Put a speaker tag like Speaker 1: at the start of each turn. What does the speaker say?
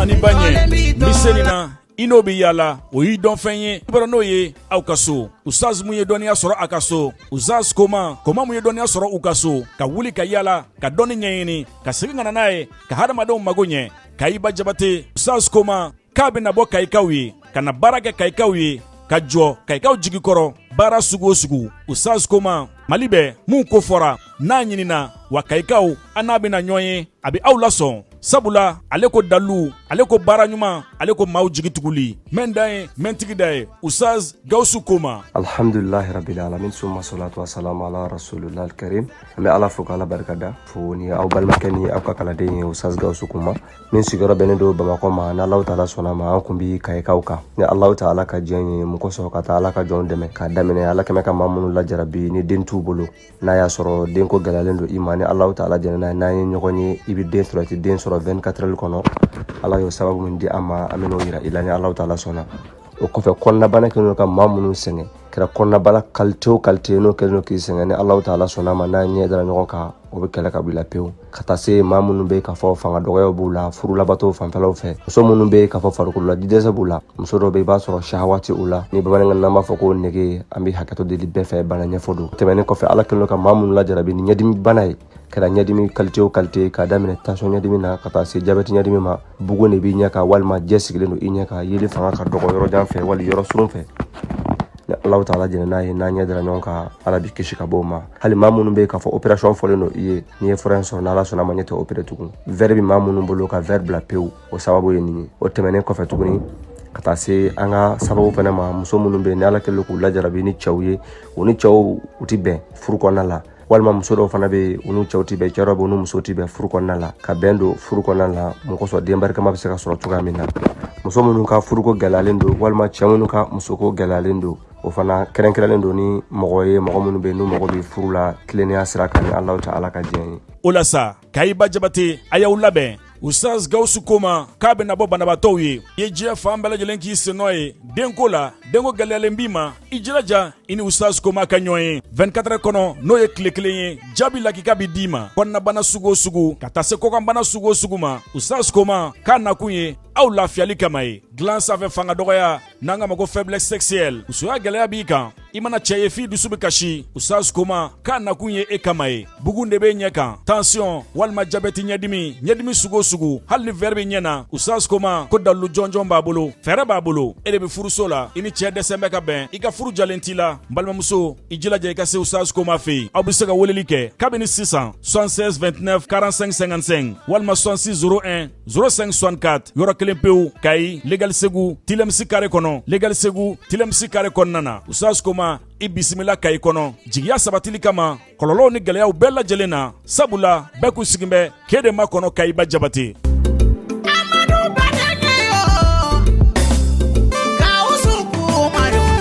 Speaker 1: ni ba ɲɛ n bɛ se nin na, i n'o bɛ yaala, o y'i dɔnfɛn ye. I bɔra n'o ye aw ka so, Usaz mun ye dɔnniya sɔrɔ a ka so, Usaz Koma, Koma mun ye dɔnniya sɔrɔ u ka so, ka wuli ka yaala ka dɔnni ɲɛɲini ka segin ka na n'a ye ka hadamadenw mago ɲɛ. Kayiba Jabate, Usaz Koma k'a bɛna bɔ Kayikaw ye ka na baara kɛ Kayikaw ye, ka jɔ Kayikaw jigi kɔrɔ baara sugu o sugu. Usaz Koma, Mali bɛɛ mun ko fɔra n'a ɲinina wa, Kayikaw, an n'a bɛna ɲɔgɔn ye, a bɛ aw lasɔn, sabula ale ko dalu, ale ko baara ɲuman, ale ko maaw jigi tuguli. Mɛn dan ye mɛntigi da ye, Usaz Gawusu Koma.
Speaker 2: Alhamdulilahi rabbil alamin, summa salatu wasalamu ala rasulillah alkarim. An bɛ Ala fo k'Ala barika da fo ni aw balimakɛ ni aw ka kalanden ye, Usaz Gawusu Kuma, min sigiyɔrɔ bɛnnen don Bamakɔ ma. Ni Alahu Taala sɔnna ma, an kun bi Kayikaw kan ni Alahu Taala ka diɲɛ ye. Mun kosɔn? Ka taa Ala ka jɔnw dɛmɛ k'a daminɛ. Ala kɛmɛ ka maa minnu lajarabi ni den t'u bolo, n'a y'a sɔrɔ denko gɛlɛyalen don i ma, ni Alahu Taala jɛnɛ n'a ye, n'an ye ɲɔgɔn ye, i bɛ den sɔrɔ, i tɛ den sɔrɔ 24 heures kɔnɔ. Ala y'o sababu min di an ma, an bɛn'o yira i la ni Alahu Taala sɔnna. O kɔfɛ, kɔnɔnabana kɛlen don ka maa minnu sɛgɛn, kɛra kɔnɔnabana qualité o qualité, n'o kɛlen don k'i sɛgɛn, ni Alahu Taala sɔnna ma, n'an ɲɛ dara ɲɔgɔn kan, o bɛ kɛlɛ ka bɔ i la pewu. Ka taa se maa minnu bɛ k'a fɔ fanga dɔgɔyaw b'u la furu labato fanfɛlaw fɛ, muso minnu bɛ k'a fɔ farikolola dɛsɛ b'u la, muso dɔw bɛ, i b'a sɔrɔ shahawati u la, ni bamanankan n'an b'a fɔ ko nege. An bɛ hakɛto deli bɛɛ fɛ, bana ɲɛfɔ don. Tɛmɛnen kɔfɛ, Ala kɛlen don ka maa minnu lajarabi ni ɲɛdimi bana ye, kɛra ɲɛdimi qualité o qualité, k'a daminɛ tension ɲɛdimi na ka taa se diabète ɲɛdimi ma, bugun de b'i ɲɛ kan walima jɛ sigilen don i ɲɛ kan, yeli fanga ka dɔgɔ yɔrɔ jan fɛ wali yɔrɔ surun fɛ, ni Alahu Taala jɛnɛ n'a ye, n'an ɲɛ dara ɲɔgɔn kan, Ala b'i kisi ka bɔ o ma. Hali maa minnu bɛ k'a fɔ opération fɔlen don i ye, n'i ye fura in sɔrɔ, n'Ala sɔnna ma, ɲɛ tɛ opéré tugun. Verre bɛ maa minnu bolo, ka verre bila pewu, o sababu ye nin ye. O tɛmɛnen kɔfɛ tuguni, ka taa se an ka sababu fana ma, muso minnu bɛ yen ni Ala kɛlen k'u lajarabi ni cɛw ye, u ni cɛw u ti bɛn furu kɔnɔna la, walima muso dɔw fana bɛ yen, u n'u cɛw ti bɛn, cɛ dɔw bɛ yen, u n'u muso ti bɛn furu kɔnɔna la, ka bɛn don furu kɔnɔna la. Mun kosɔn? Den barikama bɛ se ka sɔrɔ cogoya min na. Muso minnu ka furuko gɛlɛyalen don walima cɛ minnu ka musoko gɛlɛyalen don, o fana kɛrɛnkɛrɛnlen don ni mɔgɔ ye, mɔgɔ minnu bɛ yen n'u mago bɛ furu la tilennenya sira kan, ni Alahu Taala ka diɲɛ ye.
Speaker 1: O la sa, Kayiba Jabate, a y'aw labɛn. Usaz Gawusu Koma k'a bɛna bɔ banabaatɔw ye. I ye diɲɛ fan bɛɛ lajɛlen k'i sennɔ ye denko la, denko gɛlɛyalen b'i ma, i jilaja i ni Usaz Koma ka ɲɔgɔn ye 24 heures kɔnɔ, n'o ye tile 1 ye, jaabi lakika bɛ d'i ma. Kɔnɔnabana sugu o sugu, ka taa se kɔkanbana sugu o sugu ma, Usaz Koma k'a nakun ye aw lafiyali kama ye. Dilan sanfɛ fanga dɔgɔya, n'an k'a ma ko faiblesse sexuelle, musoya gɛlɛya b'i kan, i mana cɛ ye f'i dusu bɛ kasi, Usaz Koma k'a nakun ye e kama ye. Bugun de bɛ ɲɛ kan, tension walima diabète ɲɛdimi, ɲɛdimi sugu o sugu, hali ni verre bɛ ɲɛ na, Usaz Koma ko dalilu jɔnjɔn b'a bolo, fɛɛrɛ b'a bolo. E de bɛ furuso la, i ni cɛ dɛsɛ bɛ ka bɛn, i ka furu jalen t'i la, n balimamuso, i jilaja i ka se Usaz Koma fɛ yen. Aw bɛ se ka weleli kɛ kabini sisan 76 29 45 55 walima 66 01 05 64. Yɔrɔ kelen pewu, Kayi, Legal Segu, Tilemsi kare kɔnɔ, Legal Segu, Tilemsi kare kɔnɔna na. Usaz Koma, i bisimila Kayi kɔnɔ jigiya sabatili kama kɔlɔlɔw ni gɛlɛyaw bɛɛ lajɛlen na, sabula bɛɛ k'u sigin bɛ k'e de ma kɔnɔ. Kayiba Jabate.